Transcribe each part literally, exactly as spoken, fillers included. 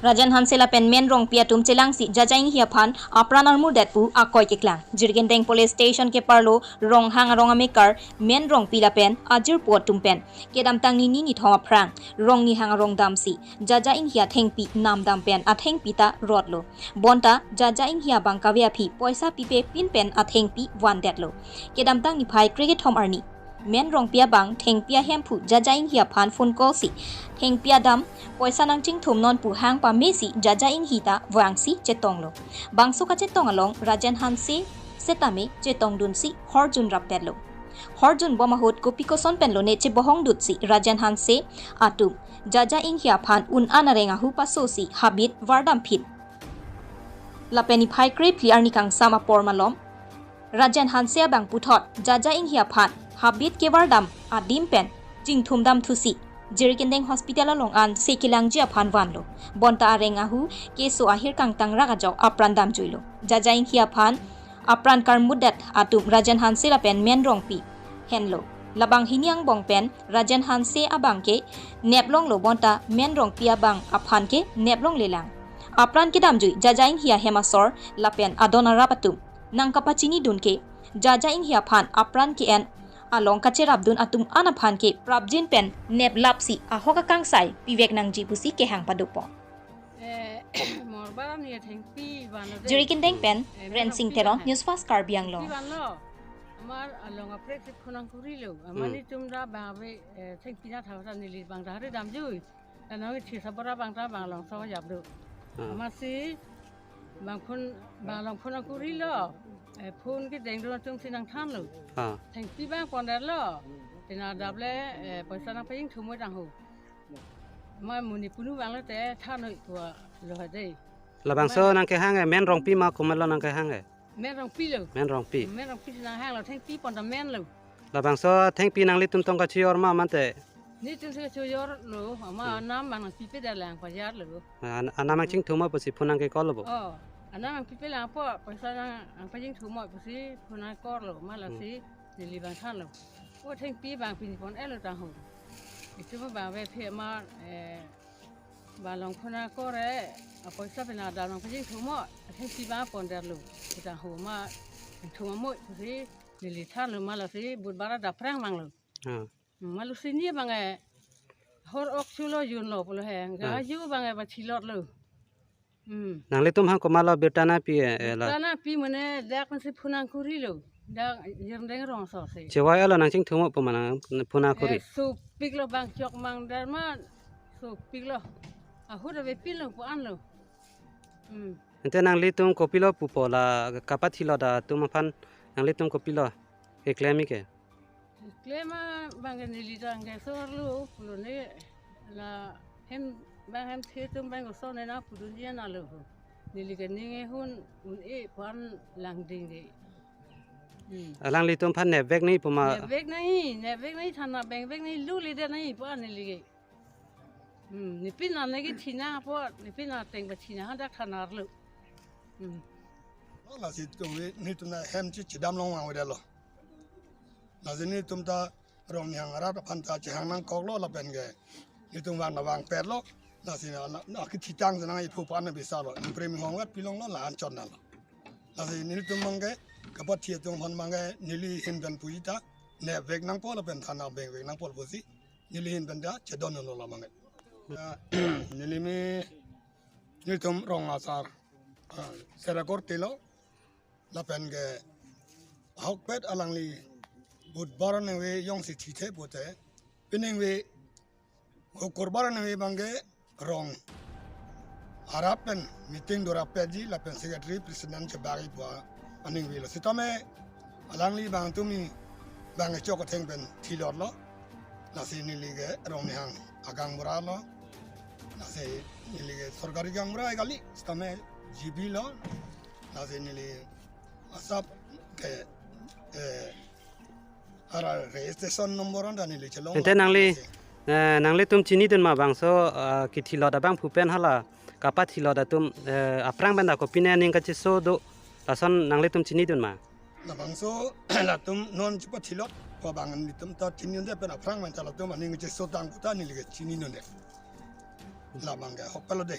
Rajen Hanse lapen Men Rongpi atum chelangsi Jaja Inghi aphan apran armurdet pu akoi keklang. Jirikindeng Police Station keparlo Ronghang arong amekar Men Rongpi lapen ajirpo atum pen kedamtang nini nithom aphrang Rongnihang arong damsi Jaja Inghi athengpi namdam pen athengpi ta rotlo. Bonta Jaja Inghi abang kave aphi poisa pipe pin pen athengpi vandetlo. Kedamtang niphai krekethom arni Men Rongpi abang thengpi ahemphu Jaja Inghi aphan phone call si thengpi adam poisa nangchingthum non pu hang pamesi Jaja Inghi ta vangsi chetonglo. Bangso kachetong along Rajen Hanse setame chetongdunsi horjun rapdetlo. Horjun bom ahut kopi koson penlo ne chebohongdutsi Rajen Hanse atum Jaja Inghi aphan un-an areng ahu pasosi habit vardamphit. Lapen niphai krephli arni kangsam apor malom Rajen Hanse abang puthot Jaja Inghi aphan habit kevardam adim pen chingthumdamthusi Jirikindeng Hospital along anse kelangji aphan vanlo. Bonta areng ahu keso ahir kangtangrak ajok apran damjuilo. Jaja Inghi aphan apran karmutdet atum Rajen Hanse lapen Men Rongpi henlo. Labang hini angbong pen Rajen Hanse abang ke neplonglo, bonta Men Rongpi abang aphan ke neplonglelang. Apran kedamjui Jaja Inghi ahem asor lapen adon arap atum nangkapachinidun ke Jaja Inghi aphan apran ke-en along kacherapdun atum an aphan ke prapjin pen neplapsi ahok akangsai pivek nangji pusi kehang padopon. Eh, morbar ani thengpi vanlo de. Jirikindeng pen, eh, Rensing Teron, News Fast Karbi Anglong. Thengpi vanlo. Amar along aprek si phone nangkorilo. Amar Hmm. netum ta bang ave, eh, thengpi na thava ta neli bang ta hari damjui. Tanong ithi sabora bang ta bang along so jap do. Ah. Amatsi bang phone, bang along phone nangkorilo. Eh, phone kedengdun atum si nangthanlo. Ah. Thengpi bang pondetlo. Tina daple, eh, poisa nangpajingthum moi tangho. Ma muni punu bang lote thanoi pulo hade. Labangso Ma- nangkehang e, Men Rongpi ma komatlo nangkehang e? Men Rongpi lo. Men Rongpi. Men Rongpi si nanghanglo, thengpi pon ta menlo. Labangso thengpi nanglitum tong kachior ma mate? Netum si kachiorlo, ama Hmm. anam bang nangpipedet lang pajarlo. An-, anam nangchingthum mo pusi phone nangke-call lo bo? Oh, anam nangpipelang po, poisa nang, nangpajingthum mo pusi phone nang-call lo, ma lasi Hmm. neli bang thanlo. O thengpi bang pini pon-etlo tangho. Itum bang ave phe ma, eh, bang along phone nang-call e, apoisa pen adam nangpajingthum mo, thengpi bang pondetlo. Tangho ma, thum mo pusi neli thanlo ma lasi Budbar adap aphrang vanglo. Ah. Ma lasi ni bang e, hor ok chulo junlo pulo he, ga Ah. ju bang e ba chilotlo. Hmm. Nanglitum hang komatlo birta nangpi e, eh, la? Birta nangpi mane dak nangsi phone nangkorilo. Dak Jirikindeng rong aso si. Chewai alo nangchingthum mo pu ma nang phone nangkori? Eh, sopiklo bang chok mang der ma sopiklo. Ahut avepinlo pu-anlo. Hmm. Ante nanglitum kopilo pupo la kapathilot atum aphan nanglitum kopilo keklem-ik ke? Klem abang ke neli tang ke sorlo pulo ne la hem bang hem the atum bang koson ne nangpudunji anlo. Neli ke ning ehun un-e pu-an langding de. Hmm. Alanglitum aphan nepvek nangji pu ma? Nepvek nangji, nepvek nangji thana bengvek nangji lule det nangji pu-an neli ke. Hmm, nepin an lagi thina apot, nepin ateng ba thina hadak thanarlo. Hmm. Lasi tum netum ahem chechedam long vang-edetlo. Lasi netum ta Rongnihang arat aphan ta chehang nangkoklo lapen ke netum vang ta vangpetlo. Lasi na, na, na kethitang si nang-iphu pu-an na bisalo. Premi hongvet pilonglo la anchot nalo. Lasi netum abang ke kapathi atum aphan abang ke neli ahin pen puji ta nepvek nangpo lapen thana bengvek nangpo pusi neli ahin pen ta chedondunlo labang ke. Ya, neli me netum rong asar, ah, Sera Korte lo lapen ke ahokpet alangli Budbar aningve jongsi thithe pute, peningve Gokorbar aningve abang ke rong arap pen meeting dorapetji lapen secretary president chebagi pu aningve lo. Sitame alangli abang tumi abang ke chok atheng pen thilotlo. Lasi neli ke Rongnihang agaonbura lo. Lasi neli ke sorkari gaonbura kali, sitame G B lo. Lasi neli asap ke, eh, ara registration number anta neli chelong. Ante nangli, lasi, eh, nanglitum chinidun ma bangso, ah, kethilot abangphu pen hala kapathilot atum, eh, aphrang pen ta kopine aning kacheso do, lason nanglitum chinidun ma? Labangso latum non chepathilot pu abang netum ta chinidunde pen aphrang pen ta latum aning kacheso tang pu ta neli ke chinidunde. Labang ke ahokpetlo de.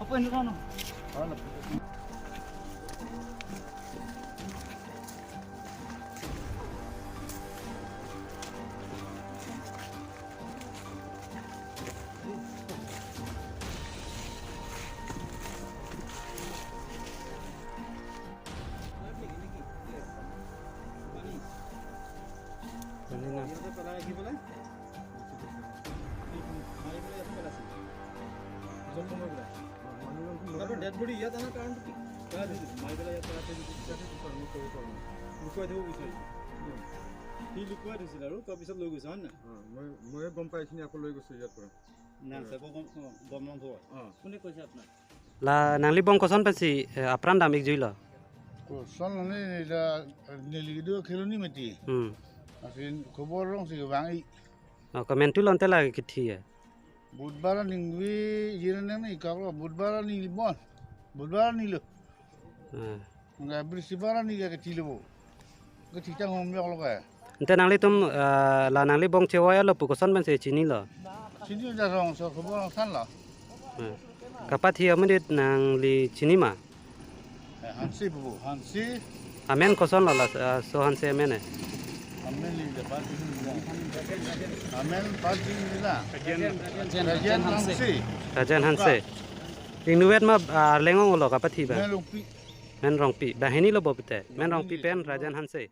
Apa ini kono? Dead body ইয়াত অনাৰ কাৰণটো কি? লুকুৱাই থব বিচাৰিছে। সি লুকুৱাই থৈছিল আৰু তাৰপিছত লৈ গৈছে, হয় নাই? অ, মই, ময়ে গম পাই এইখিনি আকৌ লৈ গৈছো ইয়াৰ পৰা। নাম চাব গম, অ, গম নাম হ'ব। অ। কোনে কৈছে আপোনাক? La nangli bong koson pensi, eh, apran dam-ik juilo? Koson nang ni la neli do kheloni mati. Hmm. Asin khobor rong si bang-ik. Oh, komentu lonte la kithi ya. Budbar ningwi jiran nang ni kaklo, budbar ni bon. Budbar ni lo. Ah. Nggak, beri sebaran ni ka kethilo bo. Kethi tang hom yok lo ka. Ante nanglitum, eh, la nangli bong chevoi-lo pu koson pensi chinilo? Chini da rong so khobor rong san lo. Eh. Kapathi amonit nangli chini ma? Eh, Hanse bu, Hanse. Amen koson lo la, eh, so Hanse amen eh? Amen ni da party ni da. Amen party ni da. Rajen, Rajen Hanse. Hanse. Rajen Hanse. Ingnuvet ma, ah, Arleng ong lo kapathi ba? Amen Rongpi. Men Rongpi. Banghini lo bo pute. Men Rongpi pen Rajen Hanse.